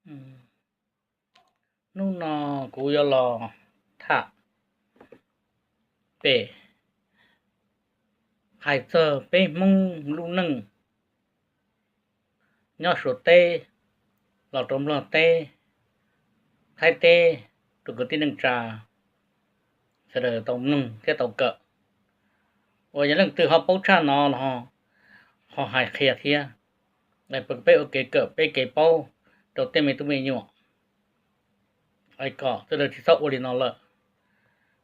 Hnub no kuv yuav los tham pem hais txog peb Hmoob lub neej nyob Suav teb los rau Nplog teb, Thaib teb, rau kwv tij neej tsa sawv daws tau mloog thiab tau kawm. Uas yog leej twg ho paub tshaj no los ho hais qhia thiab, peb ua kev kawm peb kev paub rau tej me tub me nyuam kom sawv daws tsis txhob ua li no lawm.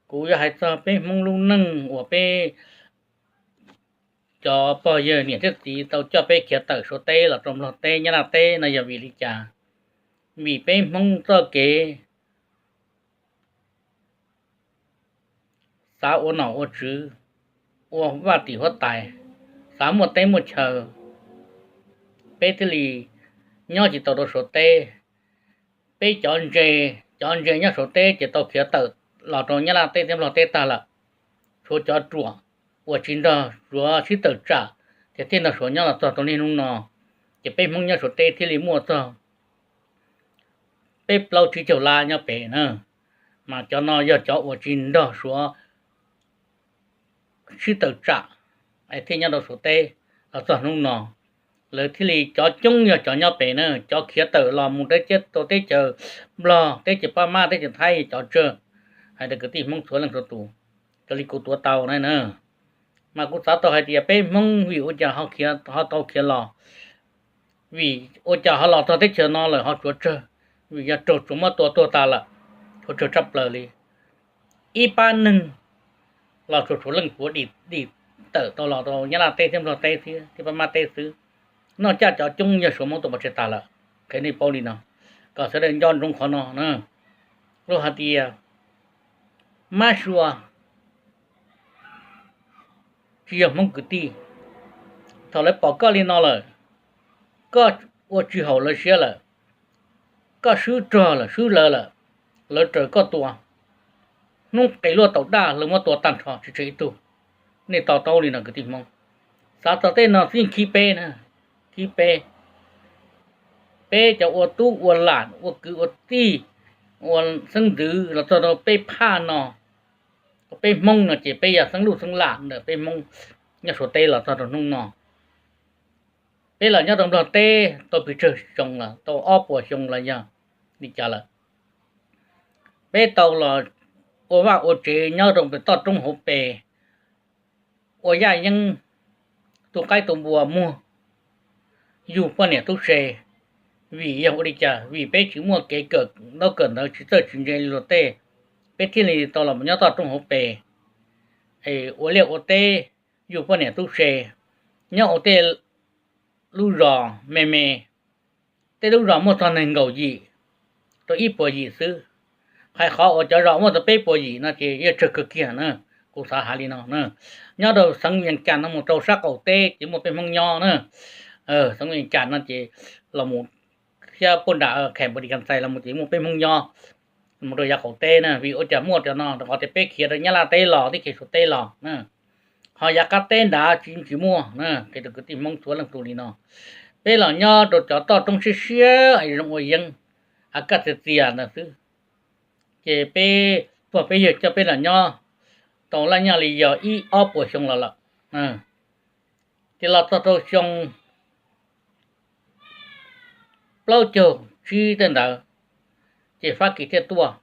Kuv yuav hais txog peb Hmoob lub neej uas peb cov pog yawg niam thiab txiv tau coj peb khiav tawm Suav teb los rau Nplog teb Nyab Laj teb no yog vim li cas. Vim peb Hmoob txoj kev xav ua nom ua tswv, ua vaj tim huab tais, xav muaj teb muaj chaw, peb thiaj li nyob tsis tau rau Suav teb. Peb cov ntse, cov ntse nyob Suav teb ces tau khiav tawm los rau Nyab Laj teb thiab Nplog teb tag lawm. Tshuav cov ruam uas tsis nrog Suav sib tawm tsam ces thiaj nrog Suav nyob los txog rau niaj hnub no. Ces peb Hmoob nyob Suav teb thiaj li muaj txog peb plaub tsib caug lab nyob pem na. Mas cov no yog cov uas tsis nrog Suav sib tawm tsam thiaj nyob rau Suav teb los txog hnub no. Lawv thiaj li cov coob yog cov nyob pem na, cov khiav tawm los mus rau teb chaws Nplog, teb chaws Pab Mab, teb chaws Thaib cov tsawg, hais rau kwv tij Hmoob txhua leej txhua tus, raws li kuv tuav tau na. Mas kuv xav tau hais tias peb Hmoob vim ua cas ho tau khiav los, vim ua cas ho los txog teb chaws no lawm ho tsuav tsawg, vim yog raug Suav muab tua tuag tas lawm, tsuav tsawg tshaj plaws li. Ib pab neeg los tsuas tshuav leej puav dim tawm tau los rau Nyab Laj teb thiab Nplog teb thiab Pab Mab teb xwb. Noj caj cov coob yog Suav muab tua pov tseg tas lawm, qhia nej paub li no, kom sawv daws nco ntsoov qhov no na. Luag hais tias mab sua tsis yog Hmoob kwv tij. Thaum lawv pom koj li no lawm, koj ua tsis haum lawv siab lawm, koj swb rog lawm swb lawv lawm, lawv raws koj tua, hnub qes luaj taum daj lawv muab tua tag nrho tsis tseg ib tug. Nej to taub li no kwv tij Hmoob. Xav txog tej no xwb yeej khib peb na, khib peb. Peb cov ua tub ua lam ua kwv ua tij, ua xeeb ntxwv los txog rau peb phaj no, peb Hmoob no ces peb yog xeeb luj xeeb lam ntawm peb Hmoob nyob Suav teb los txog rau hnub no. Peb los nyob rau Nplog teb tau pes tsawg xyoo lawm, tau ob puas xyoo los yog li cas lawm. Peb tau los ua vaj ua tsev nyob rau pem toj roob hauv pes, ua yaj yeeb, tu qaib tu npua muag, yug poj niam tub se. Vim yog ua li cas? Vim peb tsis muaj kev kawm ntaub kawm ntawv, tsis txawj tsis ntse li luag tej, peb thiaj li tau los nyob toj roob hauv pes, ua liaj ua teb, yug poj niam tub se, nyob ua tej lub zos me me, tej lub zos muaj txog nees nkaum yim rau ib puas yim xwb. Qhov uas cov zos muaj txog peb puas yim no ces yeej tsawg kawg kiag na. Kuv xav hais li no, nyob rau xeev Vees Cas no mus rau sab qaum teb ces muaj peb Hmoob nyob na. Xeev Vees Cas no ces los mus thiab puag nram Khem Npus Lis Kas Ntxais los mus ces muaj peb Hmoob nyob. Mus rau yav qaum teb na, vim ua cas muaj cov no? Rau qhov tias peb khiav rau Nyab Laj teb los, teb khiav Suav teb los na. Ho yav qab teb nrad tsis, tsis muaj na. Qhia rau kwv tij Hmoob txhua leej txhua tus li no, peb los nyob rau cov toj roob siab siab zoo ua yeeb, a kaj txias txias ntawd xwb. Ces peb pog peb yawg coj peb los nyob tau laj nyaj li yog ib ob puas xyoo los lawm. Ces los txog rau xyoo plaub caug tsib tej ntawd, ces Fab Kis thiaj tuaj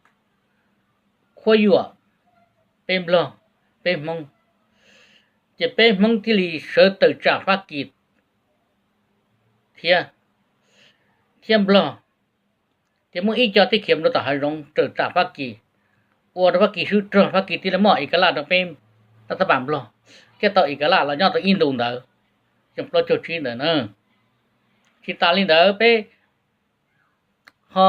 qhuab yuam peb Nplog, peb Hmoob. Ces peb Hmoob thiaj li sawv tawm tsam Fab Kis thiab, thiab Nplog. Ces muaj ib co thiaj khiav mus rau tom hav zoov tawm tsam Fab Kis, ua rau Fab Kis swb rog, Fab Kis thiaj li muab ib ka laj rau peb, tab thab pas Nplog, thiaj tau ib ka laj los nyob tau ib ntus ntawd, xyoo plaub caug tsib ntawd na. Tsis tas li ntawd peb ho,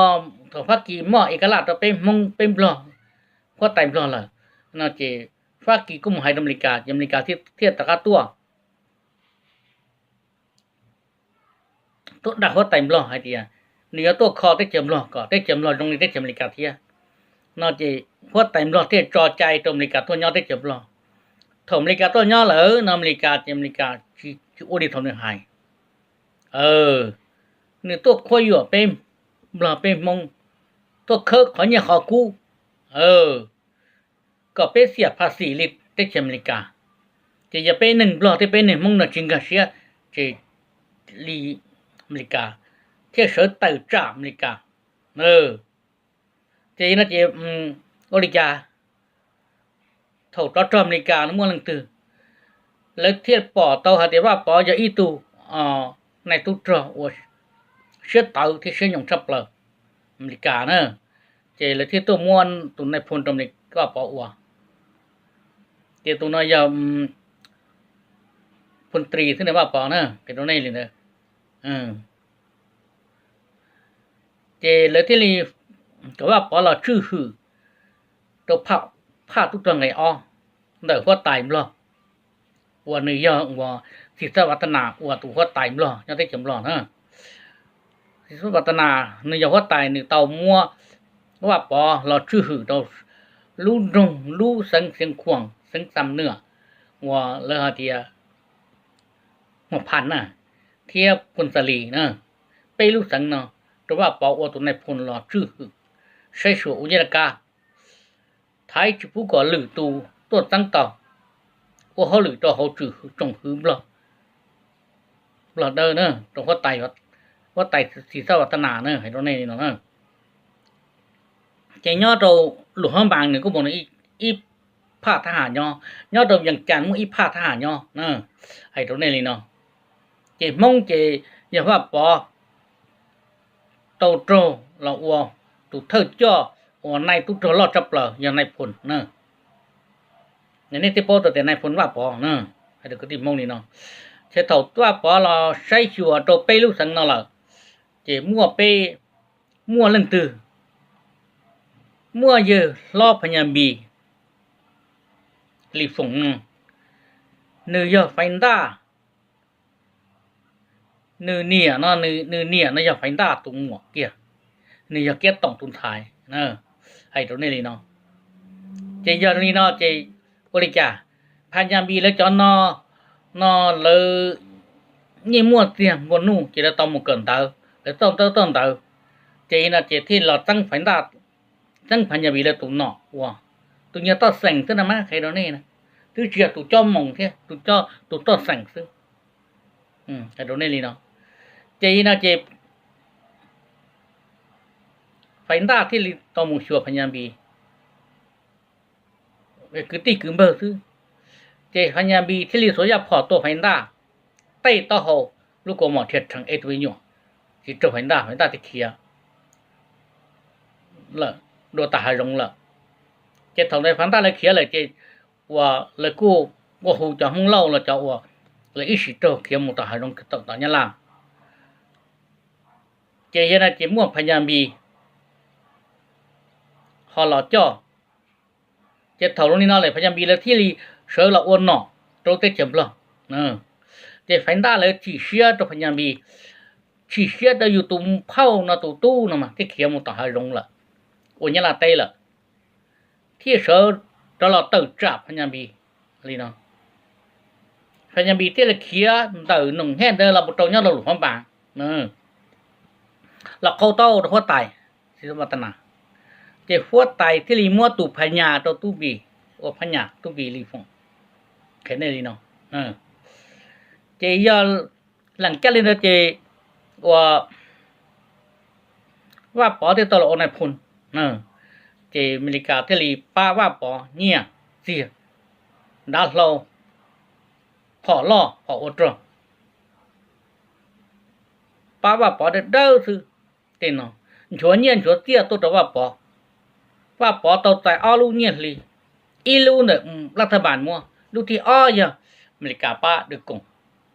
thaum Fab Kis muab ib ka laj rau peb Hmoob peb Nplog, huab tais Nplog lawm no ces Fab Kis kuj mus hais rau Amelikas ces Amelikas thiaj rov qab tuaj, tuaj dag huab tais Nplog hais tias nws yuav tuaj kho teb chaws Nplog kom teb chaws Nplog zoo li teb chaws Amelikas thiab no ces huab tais Nplog thiaj tso cai rau Amelikas tuaj nyob teb chaws Nplog. Thaum Amelikas tuaj nyob lawm no Amelikas ces Amelikas tsis ua li thaum nws hais. Nws tuaj qhuab yuam peb Nplog peb Hmoob tuaj khawb qhov nyiaj qhov kub kom peb xiam phaj xim li teb chaws Amelikas. Ces yog peb neeg Nplog thiab peb neeg Hmoob no tsis nkag siab, ces li Amelikas thiaj sawv tawm tsam Amelikas. Ces no ces ua li cas thaum rov rog Amelikas no muaj leej twg, lawv thiaj pom tau hais tias Vaj Pov yog ib tug nai tub rog uas siab tawv thiab siab nyoos tshaj plaws Amelikas na. Ces lawv thiaj tuaj muab tus nai phoo rau Vaj Pov ua. Ces tus no yog phoo tris thiab na Vaj Pov na, qhia rau nej li ntawd. Ces lawv thiaj li kom Vaj Pov los tswj hwm rau phaj tub rog nqe ob ntawm huab tais Nplog, uas nws yog uas Txiv Xab Vas Tas Nas uas tus huab tais Nplog nyob teb chaws Nplog na. Txiv Xab Vas Tas Nas nws yog huab tais, nws tau muab Vaj Pov los tswj hwm rau lub nroog, lub xeev Xiav Khuam, xeev Xam Nuam, uas lawv hais tias Hmos Phas na, thiab Phoo Xa Lis na, peb lub xeev no, rau Vaj Pov ua tus nai phoo los tswj hwm, saib xyuas ua nyiaj laj kab, thaiv tsis pub kom lwm tus tuaj txeeb tau, ua hauj lwm rau hauv tswm tsoom hwv Nplog, Nplog Dawb na, rau huab tais Txiv Xab Vas Tas Nas na, hais rau nej li no na. Ces nyob rau Luam Phab Npas nws kuj muaj ib phaj thab ham nyob, nyob rau Vees Cas muaj ib phaj thab ham nyob na, hais rau nej li no. Ces Hmoob ces yog Vaj Pov tau raug los ua tus thawj coj uas nai tub rog loj tshaj plaws yog nai phoo na. Nej twb paub tau tias nai phoo Vaj Pov na, hais rau kwv tij Hmoob li no. Ces thaum Vaj Pov los saib xyuas rau peb lub xeev no lawm, ces muaj peb, muaj leej twg, muaj yawg hlob Phas Nyas Npis Lis Foom no, nws yog Faiv Ntaj, nws niam no, nws niam no yog Faiv Ntaj tus muam kiag, nws yog Kiab Toom tus ntxhais, hais rau nej li no. Ces yog li no ces ua li cas Phas Nyas Npis lawv cov no, no lawv yeej muaj txiag nplua nuj ces lawv tau mus kawm ntawv, lawv txawj ntawv txawj ntawv, ces no ces thiaj los txeeb Phas Nyas Npis lawv tus nom ua tus nyuag toj xeem xwb na mas qhia rau nej na, twb tsis yog tus cob moos thiab, tus toj xeem xwb, hais rau nej li no. Ces no ces Faiv Ntaj thiaj li tau mus xyuas Phas Nyas Npis kwv tij kwv npawg xwb. Ces Phas Nyas Npis thiaj li xuas yaj phom tua Faiv Ntaj tej taub hau, lub kaus mom rhiav rhees es tus me nyuam tsis raug Faiv Ntaj, Faiv Ntaj thiaj khiav lawm, dua tas hav zoov lawm. Ces thaum ntawd Faiv Ntaj lawv khiav lawm ces uas lawv kuj ua hu cov Hmoob Lauj los cov uas lawv ib sim raug khiav mus tom hav zoov tawm tom Nyab Laj. Ces yog no ces muaj Phas Nyas Npis ho los coj. Ces thaum zoo li no lawm Phas Nyas Npis lawv thiaj li sawv los ua nom rau lub teb chaws Nplog. Ces Faiv Ntaj lawv chim siab rau Phas Nyas Npis, chim siab rau yus tus phauj no, tus tub no mas thiaj khiav mus tom hav zoov lawm, ua Nyab Laj teb lawm, thiaj sawv rov los tawm tsam Phas Nyas Npis li no. Phas Nyas Npis thiaj li khiav ntawm Noom Hej ntawd los mus rau nyob rau Luam Phab Npas, los qhau tau rau huab tais Xis Vas Tas Nas. Ces huab tais thiaj li muab tus Phas Nyas rau Tub Npis, ua Phab Nyas Tub Npis Lis Foom, qhia nej li no. Ces yog lees caj li ntawd ces ua Vaj Pov thiaj tau los ua nais phoo. Ces Amelikas thiaj li pab Vaj Pov nyiaj txiag, dav hlau, phom loj phom ua rog, pab Vaj Pov dawb dawb xwb. Tej no nchuav nyiaj nchuav txiaj tuaj rau Vaj Pov. Vaj Pov tau txais ob lub nyiaj hli, ib lub ntawm Laj Thaj Npas muab, lub thib ob yog Amelikas pab dws koom,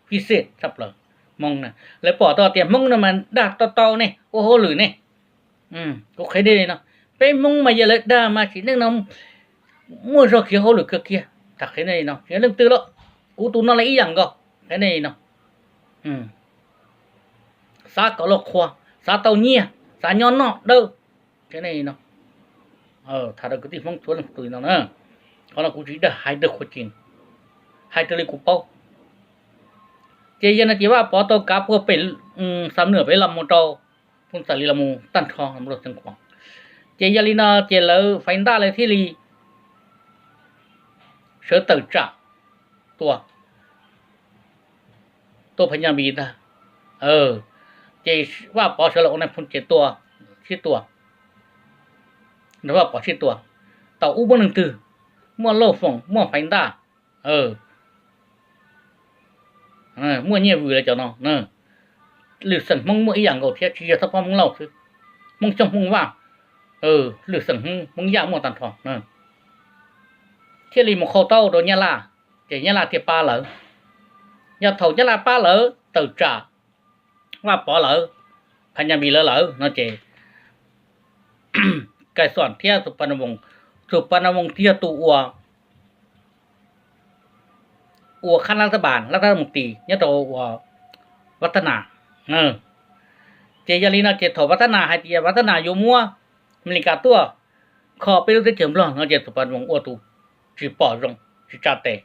fib xej tshaj plaws Hmoob na. Lawv pom tau tias Hmoob no mas dag tau tau ne, ua hauj lwm ne. Kuv qhia nej li no, peb Hmoob mas yog lawv dag mas sim neej no muaj zog khiav hauj lwm kawg kiag. Tham qhia nej li no, yog leej twg los kuv tus no los ib yam nkaus, qhia nej li no. Xav kom luag qhuas, xav tau nyiaj, xav nyob noj dawb, qhia nej li no. Tham rau kwv tij Hmoob txhua leej txhua tus li no na. Qhov no kuv tsis dag, hais raws qhuas cees, hais raws li kuv paub. Ces yog no ces Vaj Pov tau kav puag pem Xam Nuam pem los mus rau Phooj Xawm Lis los mus tag nrho, Xeev Khuam. Ces yog li no ces lawv Faiv Ntaj lawv thiaj li sawv tawm tsam tua, tua Phas Nyas Npis ntag. Ces Vaj Pov sawv los ua nais phoo ces tua, sib tua, nrog Vaj Pov sib tua. Tau ub muaj neeg twg, muaj Lauj Foom, muaj Faiv Ntaj, muaj Nyiaj Vwm lawv cov no. Lwm xeem Hmoob muaj ib yam nkaus thiab, tsis yog txhob pab Hmoob Lauj xwb, Hmoob Xyooj, Hmoob Vaj, lwm xeem Hmoob Yaj muaj tag nrho. Thiaj li mus qhau taub rau Nyab Laj, ces Nyab Laj thiaj pab lawv. Yog thaum Nyab Laj pab lawv tawm tsam Vaj Pov lawv, Phas Nyas Npis lawv lawm no ces Kai Xuam thiab Xus Pas Nas Voos, Xus Pas Nas Voos thiaj yog tus uas ua khab lab thab npas, lab thab npas tis nyob rau uas Vaj Thab Nas. Ces yog li no ces thaum Vaj Thab Nas hais tias Vaj Thab Nas yuav muab Amelikas tuaj kho peb lub teb chaws Nplog no ces Xus Pas Nas Voos ua tus tsis pom zoo, tsis tsa tes.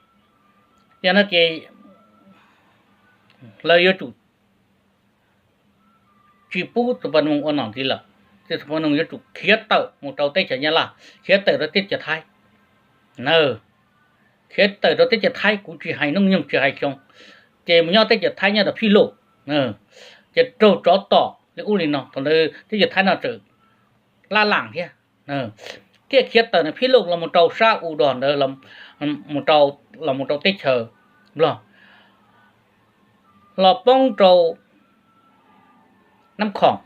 Yog no ces lawv yuav tsum tsis pub Xus Pas Nas Voos ua nom ntxiv lawm, ces Xus Pas Nas Voos yuav tsum khiav tawm mus rau teb chaws Nyab Laj, khiav tawm rau teb chaws Thaib. Khiav tawm rau teb chaws Thaib, kuv tsis hais hnub nyoog tsis hais xyoo, ces mus nyob teb chaws Thaib nyob rau Phij Lauj, ces raug tsov tom li ub li no, thaum ntawd teb chaws Thaib no tseem laj lam thiab, thiaj khiav tawm ntawm Phij Lauj los mus rau sab U Dos ntawd, los mus rau teb chaws Nplog, los poob rau Nab Khoom,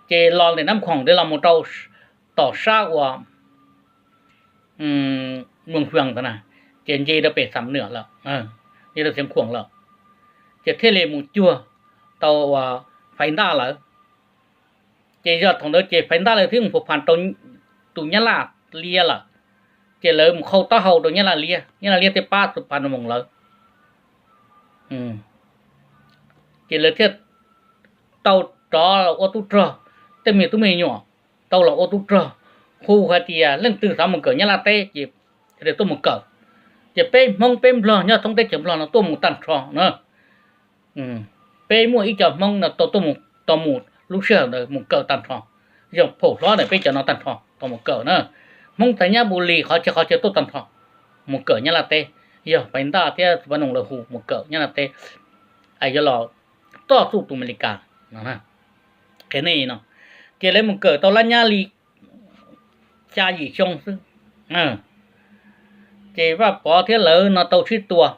ces los ntawm Nab Khoom ntawd los mus rau tom sab uas Moos Huas ntawd na, ces nce rau pem Xam Nuam lawm, nce rau Xeev Khuam lawm, ces thiaj li mus cuag tau uas Faiv Ntaj lawm. Ces yog thaum ntawd ces Faiv Ntaj lawv thiaj mus phuv phas rau tus Nyab Laj liab lawm, ces lawv mus qhau taub hau rau Nyab Laj liab, Nyab Laj liab thiaj pab Xus Pas Nas Voos lawv. Ces lawv thiaj tau rov los ua tub rog, tej me tub me nyuam tau los ua tub rog, hu hais tias leej twg xav mus kawm Nyab Laj teb ces tuaj mus kawm. Ces peb Hmoob peb Nplog nyob thoob teb chaws Nplog no tuaj mus tag nrho na. Peb muaj ib co Hmoob no tau tuaj mus, tau mus lub sij hawm ntawd mus kawm tag nrho. Yog phaum hlob ntawm peb cov no tag nrho tau mus kawm na. Hmoob txawv nyab Npus Lis qhov chaw qhov chaw tuaj tag nrho mus kawm Nyab Laj teb. Yog Faiv Ntaj thiab Xus Pas Nas Voos lawv hu mus kawm Nyab Laj teb, yuav los txoj txuj tus Amelikas no. Qhia nej no, ces lawv mus kawm tau lab nyab li xya yim xyoo xwb. Ces Vaj Pov thiab lawv no tau sib tua.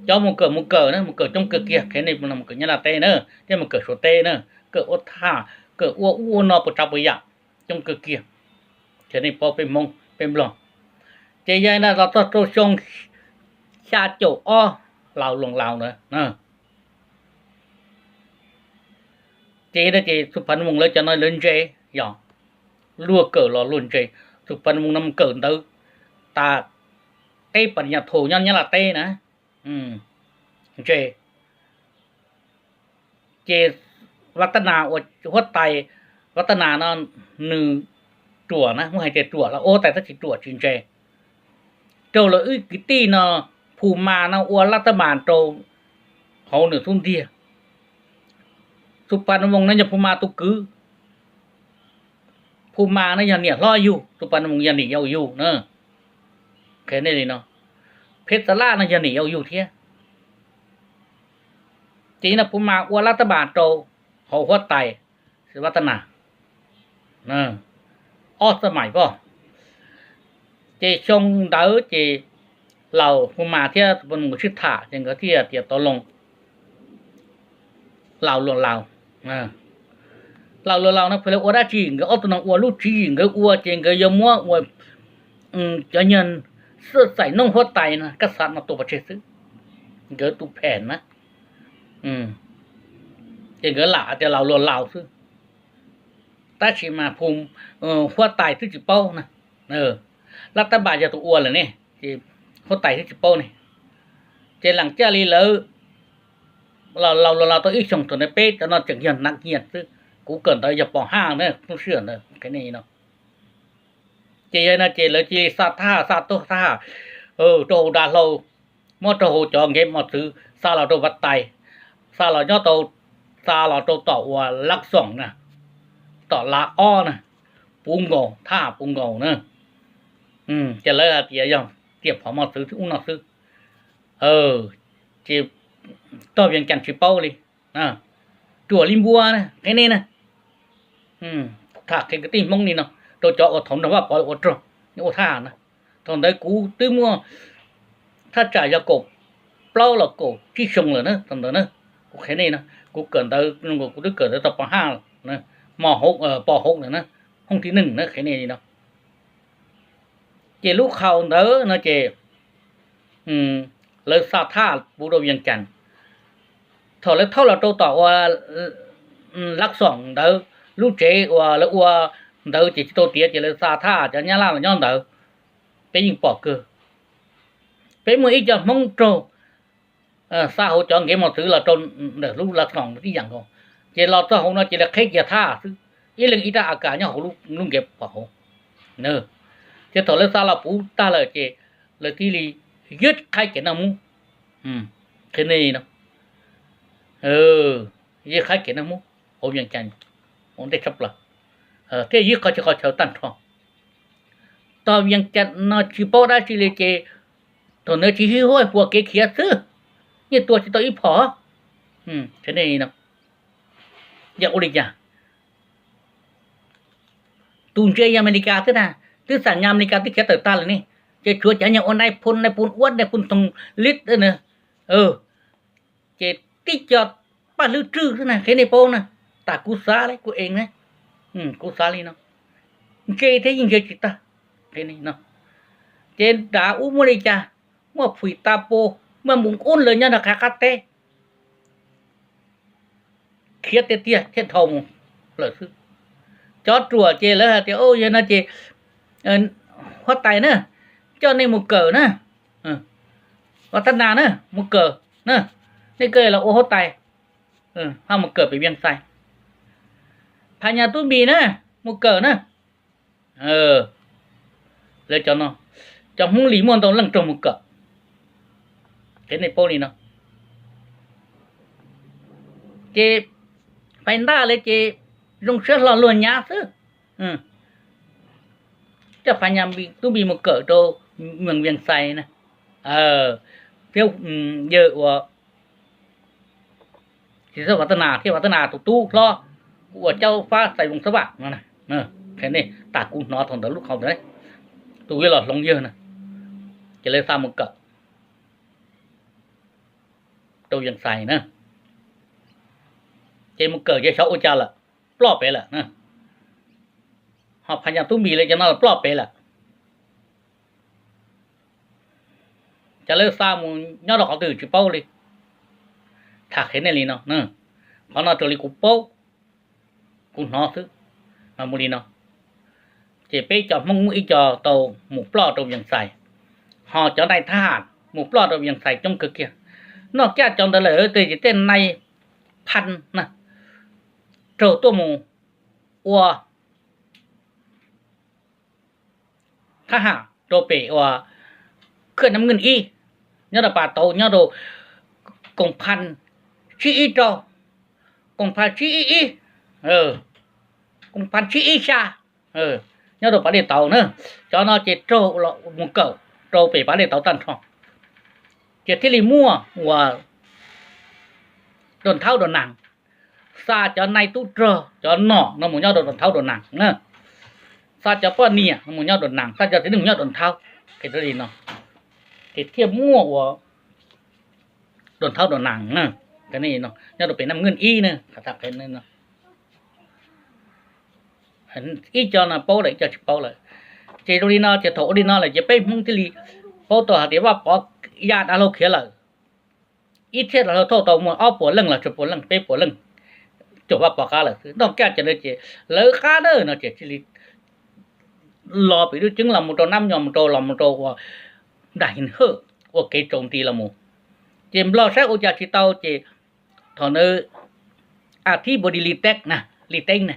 Cov mus kawm mus kawm na, mus kawm coob kawg kiag, qhia nej mus kawm Nyab Laj teb na, thiab mus kawm Suav teb na, kawm ua thaj, kawm ua ub ua no puas tsav puas yam, coob kawg kiag. Qhia nej paub peb Hmoob peb Nplog. Ces yog li no los txog rau xyoo xya caum ob laus luas laus ntawd, ces yog no ces Xus Pas Nas Voos lawv cov no lawv ntse, yog luag kawm los luag ntse. Xus Pas Nas Voos no mus kawm ntawv tas teb Pas Nyas Thos nyob Nyab Laj teb na, ntse. Ces Vaj Thab Nas uas huab tais, Vaj Thab Nas no nws ruam na, muab hais tias ruam los ua huab tais tab sis ruam tsis ntse. Raug lawv ib kwv tij no, Phu Mas no ua lab thab npas rau hauv nws xub ntiag. Xus Pas Nas Voos no yog Phu Mas tus kwv. Phu Mas no yog niam hlob yug, Xus Pas Nas Voos yog niam yau yug na. Qhia nej li no, Phev Xas Laj no yog niam yau yug thiab. Ces no Phu Mas ua lab thab npas rau hauv huab tais Vaj Thab Nas ob xab mais poj. Ces xyoo ntawd ces laus Phu Mas thiab Xus Pas Nas Voos sib tham ces nkawd thiaj tias tau loo laus luas laus. Laus luas laus no pheej lawv ua dab tsi, nkawd ob tug no ua lub tswv yim nkawd ua ces nkawd yuav muab ua cov nyuag xwb xaim noob huab tais no kab xav no tua pov tseg xwb. Nkawd tus phem na, ces nkawd lam tias laus luas laus xwb. Tab sis mas Phu, huab tais twb tsis paub na, lab thab npas yog tus ua lawm ne, ces huab tais twb tsis paub ne. Ces lam caj li lawv laus luas laus tau ib xyoos thaum ntawd peb cov no tseem yog nav nyias xwb, kuv kawm ntawv yog pos haj na, lub sij hawm ntawd qhia nej no. Ces yog no ces lawv cia li xa thab ham, xa tuaj thab ham rau hauv dav hlau, muab rau hauv cov nkev mos txwv xa los rau huab tais, xa los nyob tau xa los rau tom uas Laj Xoom na, tom Lav Ob na, puv nkaus, thaj puv nkaus na. Ces lawv hais tias yog tiam phom mos txwv ub no xwb. Ces tog Vias Cas tsis paub li, ruam li npua na, qhia nej na. Tham qhia kwv tij Hmoob li no rau cov uas thaum nrog Vaj Pov ua rog, ua thaj na. Thaum ntawd kuv twb muaj thaj tsam yog kaum plaub los kaum tsib xyoo lawm na, thaum ntawd na. Kuv qhia nej no, kuv kawm ntawv, kuv twb kawm ntawv tau pov haj, pov hauv lawm na, hooj thib neej na, qhia nej li no. Ces lub qhau ntawd no ces lawv xa thaj puv rau Vias Cas. Thaum lawv thauj los rau tom uas Laj Xoom ntawd, lub tsev uas lawv ua ntawd ces tsis tau tiav ces lawv xa thaj cov Nyab Laj los nyob ntawd. Peb yeej pom kawg, peb muaj ib co Hmoob raug xa hauv cov nkev mos txwv los rau ntawm lub Laj Xoom ib yam nkaus. Ces los txog hauv no ces lawv qheb kiag thaj xwb, ib leeg ib rab A K nyob hauv lub nkev pom hauv. Ces thaum lawv xa los puv tag lawm ces lawv thiaj li ywj qhaib kev noj mub. Qhia nej no, ywj qhaib kev noj mub hauv Vias Cas ua ntej tshaj plaws, thiaj ywj qhov tsis qhov chaw tag nrho. Tog Vias Cas no tsis paub dab tsi li ces thaum ntawd tsis hwj huaj puas kev khiav xwb, yeej tua tsis tau ib phom. Qhia nej no, yog ua li cas? Tus ntse yog Amelikas xwb na, twb xam nyas Amelikas twb khiav tawm tag lawm ne, ces tshuav cov nyuag ua nai phoo nai phoo uab nai phoo thoom lib na, ces tib co paj hlwb rwj xwb na, qhia nej paub na, tas kuv xav li kuv eev na, kuv xav li no, ntse thiab yeej ntse tsis tag. Ces nram ub muaj li cas, muaj phim ta pos, muaj mus ub lawv nyob nram qab qab teb, khiav tiag tiag thiaj dhau mus lawm xwb. Cov ruam ces lawv hais tias, yog no ces huab tais na, coj nej mus kawm na, Vaj Thab Nas na, mus kawm na, nej kawg los ua huab tais, ho mus kawm pem Vias Xais. Phas Nyas Tub Npis na, mus kawm na. Lawv cov no, cov Hmoob Lis muaj ntau leej raug mus kawm, qhia nej paub li no. Ces Phas Ntaj lawv ces zoo siab hlo luag nyav xwb, coj Phas Nyas Tub Npis mus kawm rau Vias Xais na, thiab yawg uas Vaj Thab Nas thiab Vaj Thab Nas tus tub hlob uas Caub Fab Xais Voos Xab Vam no, qhia nej tas kuv hnov thaum ntawd lub qhau ntawd, tus yuav los hloov yawg na, ces lawv xa mus kawm rau Vias Xais na. Ces mus kawm ces xyov ua cas lawm, ploj pem lawm. Ho Phas Nyas Tub Npis lawv cov no ploj pem lawm. Ces lawv xa mus nyob rau qhov twg tsis paub li. Tham qhia nej li no, qhov no raws li kuv paub, kuv hnov xwb, mas mus li no. Ces peb cov Hmoob muaj ib co tau mus ploj rau Vias Xais, ho cov nai thab ham mus ploj rau Vias Xais coob kawg kiag. Noj kaj cov ntawd lawm ces tej nai phas na, raug tuaj mus ua thab ham rau pem uas khwj nam nkeej ib, nyob rau pas tauv nyob rau koom phas tsib ib rau, koom phas tsib ib ib, koom phas tsib ib xya, nyob rau pas dej tauv na. Cov no ces raug mus kawm rau pem pas dej tauv tag nrho, ces thiaj li muaj uas Dua Nthaub Dua Nas, xa cov nai tub rog cov nom no mus nyob rau Dua Nthaub Dua Nas na, xa cov poj niam no mus nyob Dua Nas, xa cov txiv neej mus nyob Dua Nthaub, qhia li no, ces thiaj muaj uas Dua Nthaub Dua Nas na, nyob rau pem nam nkeej ib na. Ib co no paub lawm, ib co tsis paub lawm. Ces zoo li no ces thaum ua li no lawm ces peb Hmoob thiaj li paub tau hais tias Vaj Pov ya dav hlau khiav lawm. Ib txhiab dav hlau thauj tau muaj ob puas leej los tsib puas leej, peb puas leej, caum Vaj Pov qab lawm xwb. Noj kaj cov ntawd ces lawv qab na no ces thiaj li los pem Dub Ceeb los mus rau Nab Nyos, mus rau los mus rau uas Nram Hin Hawj, ua kev tsaus nti los mus. Ces Nplog saib ua cas tsis tau ces thaum ntawd a thib npau di Li Teeb na, Li Teeb na,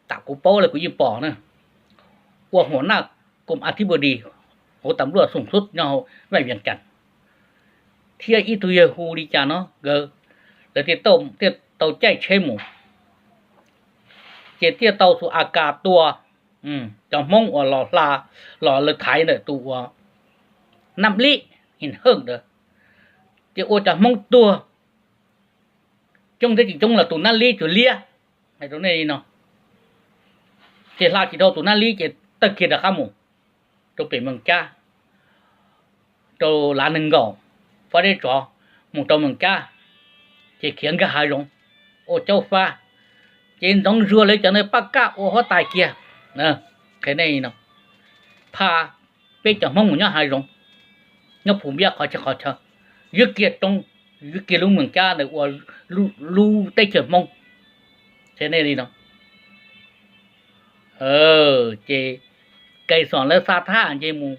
tam kuv paub lawm kuv yeej pom na, ua hua naj koom a thib npau di hauv tas npluaj xoom xub nyob hauv vaj Vias Cas, thiab ib tug yawg hu li cas no nkawd, lawv thiaj tau caij tsheb mus, ces thiaj tau tus A Kas tua cov Hmoob uas los hla, los lawv thaiv ntawm tus uas Nab Lib, Him Hawj ntawd, ces ua cov Hmoob tuag coob thiab tsis coob los tus Nab Lib tsuas liab, hais rau nej li no. Ces hla tsis dhau tus Nab Lib ces tawg kiag rov qab mus rau pem Mees Kab, rau Lav Neeg Nkaum, Fab Deb Tsov, mus rau Mees Kab, ces khiav nkag hav zoov ua Caub Fab, ces Ntxoov Zuag lawv cov ntawd paj kaj ua huab tais kiag. Qhia nej no, pha peb cov Hmoob mus nyob hav zoov, nyob Phu Npiab qhov chaw qhov chaw, ywg kiag roob, ywg kiag lub Mees Kab ntawd ua lub teb chaws Hmoob. Qhia nej li no. Ces Kais Xoom lawv xa thab nce mus